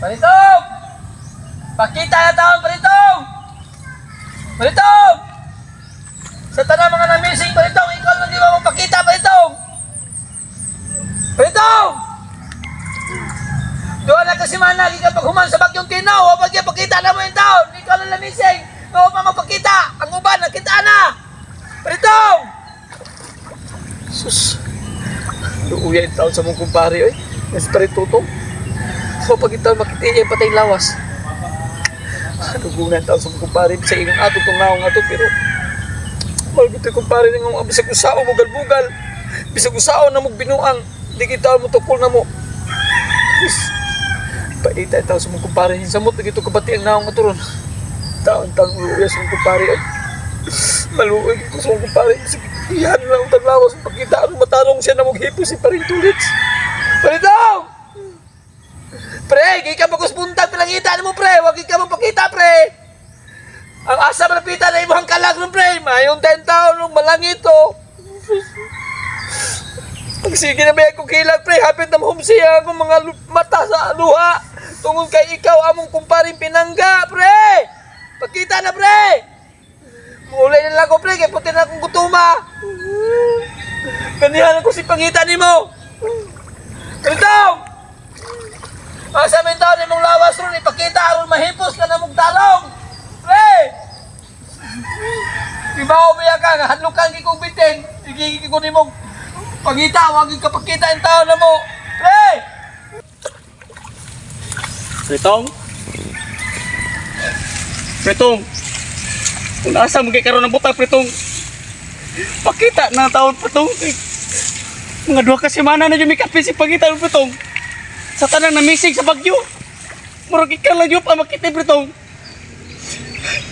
Paritong! Pakita na taon, Paritong! Paritong! Sa tanang mga na-missing, Paritong, ikaw lang di ba mo pakita, Paritong? Paritong! Doon na kasi man lagi ka paghuman sa bagyong Tinaw, o pag pakita na mo yung taon, ikaw lang na-missing, no pa magpakita, ang uban, nakita na! Paritong! Sus! Luuya yung taon sa mong kumpare, oy. Mas paritutong. So pag ito makita iya patay lawas. Dugunan taon sa mong kumpare sa inyong ato tong naong ato, pero malgit yung kumpare ng bisag usao mo galbugal. Bisag usao na mo binuang di kita mo tukol na mo. Sus. Paita taon sa mong kumpare, samot na gito kabati ang naong ato ron. Taon taon luuya sa mong kumpare ay. Maluoy ko sa mong kumpare. Bisag iyan lang ang taglawas pagkita ang matarong siya na maghipos si paring tulits. Paritong! Pre, di ka magkusbuntag pinangita mo, pre. Wag ka magpakita, pre. Ang asa malapita na imong kalag nun, pre. Mayong 10 taon nung malangit, oh. Pag sige na ba akong kilag, pre. Hapit na mahumsiya akong mga mata sa luha. Tungod kay ikaw among kumparing pinangga, pre. Pakita na, pre. Mulay na lang ko, pre. Kay puti na akong gutuma. Kanihan ko si pangita nimo. Pritong! Asa may taon imong lawas ron, ipakita aron mahipos ka na mong tarong. Pre! Ibaw mo ka nga hadlukan gi kong bitin. Igigi ko nimong pangita, wag ka pakita ang taon na mo. Pre! Pritong. Pritong. Kung asa mo kay karon ng buta, Pritong. Pakita na taon, Pritong. Mga 2 ka semana na yung may kape si pangita, Pritong. Sa tanang na missing sa bagyo. Murag ikaw lang yung pamakita, Pritong.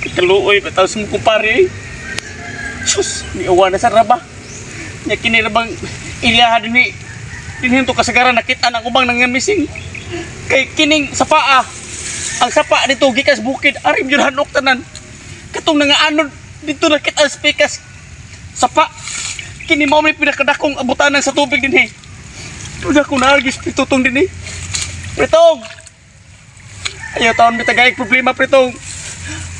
Kikaluoy, bitaw sa mong kumpare. Sus, niuwa na sa raba. Nya kini rabang iliyahan din ni dinhin to kasagaran nakita ng ubang nang missing. Kay kining sa paa. Ang sapa dito gikas bukid arim yun hanok tanan. Katong nangaanod dito nakita ang spikas sapa. Kini mao may pinakadakong abutanan sa tubig dinhi. Duda ko naagis pitutong dinhi. Pritong! Ayaw taon bitagay problema, Pritong.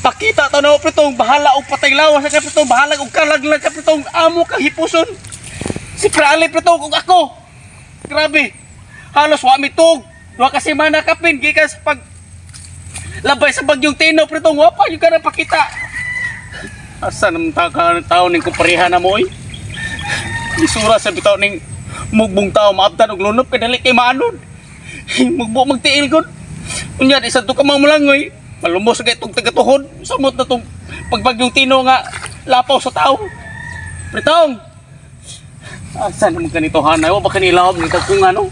Pakita tanaw, Pritong, bahala og patay lawas ka, Pritong, bahala og kalag lang ka, Pritong, amo kang hipuson. Si Prali, Pritong, ug ako. Grabe. Halos wa mi tug. 2 ka semana kapin gikan sa pag labay sa bagyong Tino, Pritong, wa pa yung ka na pakita. Asa naman ta ka tao ning kumpareha na mo oy. Isura sa bitaw ning mugbong tao maabtan og lunop kay dali kay maanod. Mugbo magtiil gud. Unya di sa to ka mamulangoy. Malumos kay itong tagatuhod. Samot na tong pagbagyong Tino nga lapaw sa tao. Pritong! Asa naman kanito hanay? Wa ba kanila ni kung ano?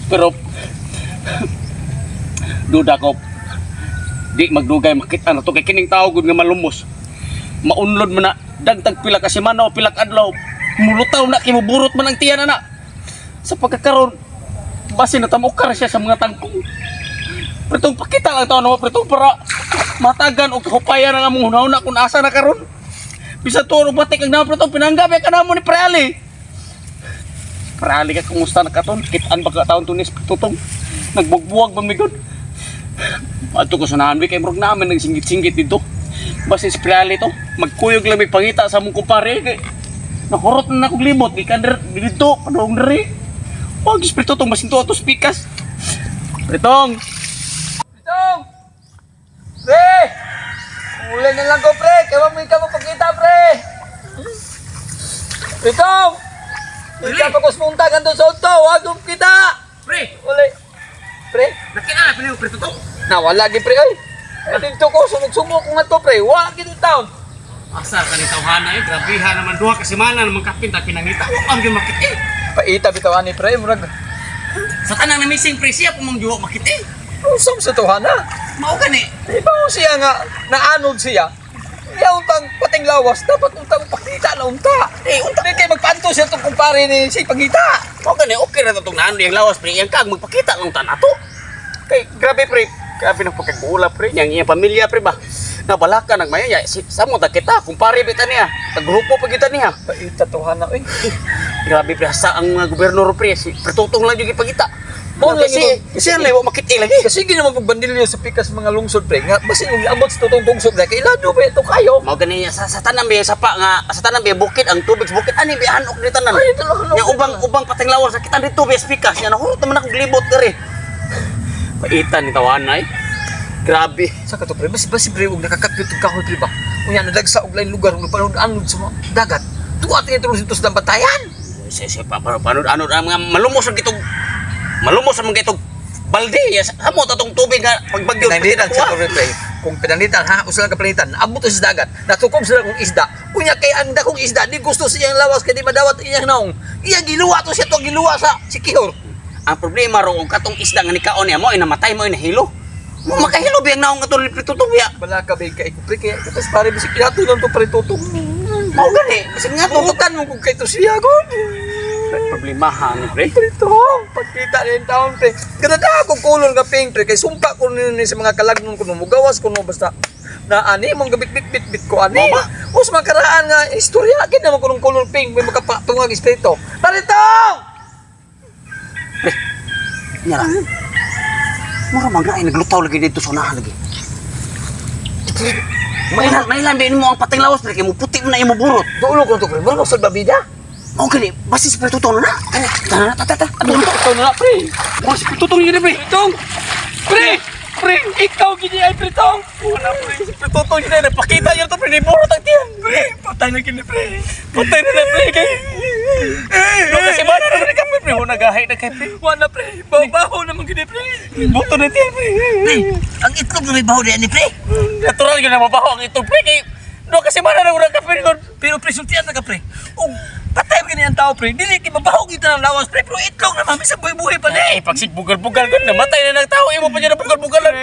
Pero duda ko di magdugay makita na to kay kining tao gud nga malumos. Maunlod man na dagdag pila ka semana o pila ka adlaw. Mulutaw na kay muburot man ang tiyan na. Sa pagkakaroon basin na tamukar siya sa mga tangkong. Pritong, pakita lang tao naman, Pritong, para matagan o kahupayan ang among hunahuna kung asa na karon. Bisa to batik ang naman, Pritong, pinanggap ka namo ni Preali. Preali ka kumusta na katon? Kitaan ba ka taon tunis tutong? Nagbugbuwag ba migod? Adto ko sa nahan kay murag namin nagsingit-singit dito. Basin si Preali to, magkuyog lang may pangita sa among kumpare kay nahurot na akong limot gikan dito padung diri. Wag Diyos, Pritong, basin to ato spikas. Pritong! Pritong! Pre! Ulay na lang ko, pre. Kaya mo ikaw magpakita, pre. Pritong! Ikaw pagkusmunta kan sa auto. Wag mong kita. Pre! Ulay. Pre? Nakita na pinag Pritong. Nawala gi, pre oy. Dito ko sumog-sumog ko nga to, pre. Wala gid taon. Asa ka ni tawhana eh, grabeha naman 2 ka semana naman kapin ta pinangita. Wa ang gyud makita eh. Paita bitaw ani, pre, murag Sa tanang na missing, pre, siya pumang juwa makita eh. usam sa tawhana. Mao gani. Di ba mo siya nga naanod siya? Iya untang pating lawas dapat untang pakita na unta. Eh, unta. Di kay magpanto siya tong kumpare ni si pangita. Mao gani, okay ra tong naano iyang lawas, pre, iyang kag magpakita lang ta nato. Kay grabe, pre, grabe nang pagkaguula, pre, niyang iyang pamilya, pre ba. Nabalaka nagmaya si samo ta kita, kumpare bita niya. Tagrupo pa kita niya. Paita tawhana oy. Grabe, pre, sa ang mga gobernador, pre, si Pretutong lang yung ipagita. Mao lang Kasi ito. siya lang wa makit lagi. Kasi ginaman pagbandilyo sa pikas mga lungsod, pre. Nga, basin yung abot sa totoong tungsod, pre. Kay ilado pa ito kayo. Mao gani sa tanan biya sapa nga sa tanan biya bukid ang tubig sa bukid ani biya hanok di tanan. Ay, ito lang, hanok Nya di ubang tanan. ubang patinglawan sa kitan dito biya pikas nya nahurot naman ako glibot diri. Paitan ni tawanay. Grabe. Sa kato, pre, basi basi pre, og nakakapit og kahoy, pre ba? Unya, nadagsa og lain lugar, ug panood-anod sa mga dagat. Tuwa tingin tulong sa dambatayan. Sa sa pa pa panood ano ang mga malumos ang gitog malumos ang mga gitog balde ya samo ta tong tubig nga pagbagyo. Pinanglitan sa pre, pre. Kung pinanglitan, ha, usa lang ka pinanglitan, naabot sa dagat, natukob sila kong isda. Unya, kay ang dakong isda, di gusto sa iyang lawas, kay di madawat iyang naong. Iyang giluwa to siya to, giluwa sa sikihor. Ang problema ro og katong isda nga nikaon niya mo ay namatay mo ay nahilo. Mo makahilo biyang naong atong lipito biya. Wala ka ba kay pre, kaya katas pare, bisik inato lang to, pre, tutong. Mao gani bisag nga to Tutukan mo kung kay to siya, god. problema ha ni pre. Pre, tong, pagkita na yung taon, pre. Ganada ako kulon ka ping, pre. Kay sumpa ko nun sa mga kalagnon ko nun. Mugawas ko nun, basta na ani mong gabit bit bit bit ko ani. Mama. O sa mga karaan nga istorya gid naman ko nung kulon ping may makapatungag espiritu. Paritong! Nya lang. Mura man ay naglutaw lagi dito sa unahan lagi. Mailan mailan ba mo ang pating lawas pre kay mo puti mo na imo burot. Dulo ko to, pre. Mura sa babida. Mao gani basi sa pre totoo na. Tara tara tara tara. Ato Ano to na, pre? Mo si tutong yun pre. Tong! Pre! Pre! Ikaw gini ay pre tong! Wala pre si pre tutong yun napakita yun to pre ni burot ang tiyan. Pre! Patay na kini, pre. Patay na na pre kay. No kasi ba na pre kami pre mo nagahay na kay pre. Wala, pre. Baho-baho naman kini, pre. Buto na tiyan pre. Ang itlog na may baho diyan ni pre. Natural yun na mabaho ang itong pre kay no kasi ba na na ka pre Pero pre, sultian na ka pre. Ug patay ba gani ang tao pre. Dili kay mabaho kita ng lawas pre, pero itlog na mami sa buhay-buhay pa ni. Eh, pagsigbugal-bugal ka, namatay na ng tao. Imo pa niya nabugal-bugalan.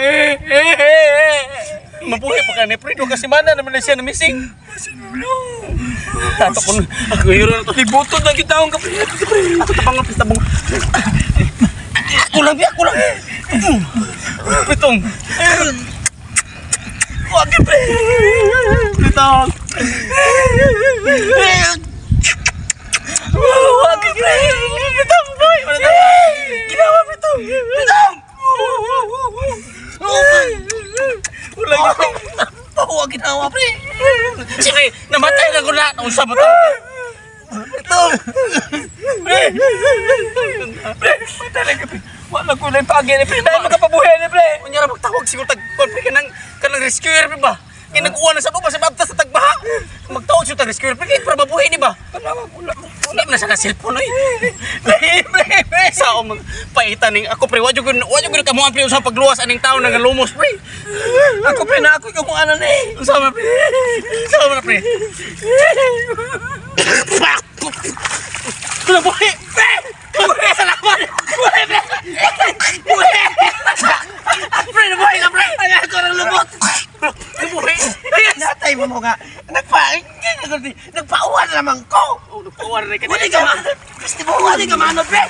Mabuhay pa ka ni pre. Doon kasi mana naman na siya na missing. Tato ko na. Ako hero na to. Libutod na kita ang kapre. Pre. Ako tabang nga, tabang. Ako lang, ako lang. Pitong. Wag pre. Pitong. Wag pre. Pitong, boy. Wala na. Ginawa, pitong. Pitong. Wala yun. Baho ang ginawa pre. Sige, namatay na ko na. Unsa ba to? Pitong. Pre. Pre, patay na ka pre. Wala ko lang paagi ni pre. Dahil makapabuhay ni pre. Unya ra magtawag siguro tag kon pre kanang kanang rescuer pre ba? Kay nag-uwan na sa uba sa babtas sa tagbaha. Magtawag siya tag rescuer pre kay para mabuhi ni ba? Panawag wala. Wala man na siya ka cellphone oy. Pre, pre, pre. Sa ako magpaitan ning ako pre, wa jud ko kamuan pre sa pagluwas aning tawo nga lumos pre. Ako pre na ako ikaw mong anan eh. Unsa man pre? Unsa man pre? Wala buhi. Pre! Buhi salamat. Buhi pre. Buhi. Pre, nabuhi ka pre. Ay, ako ng lubot. Nabuhi. Yes. Natay mo mo nga. Nagpa nagpauwan naman ko. Oh, nagpauwan na ka. Wala ka man. Gusto mo wala ka man pre.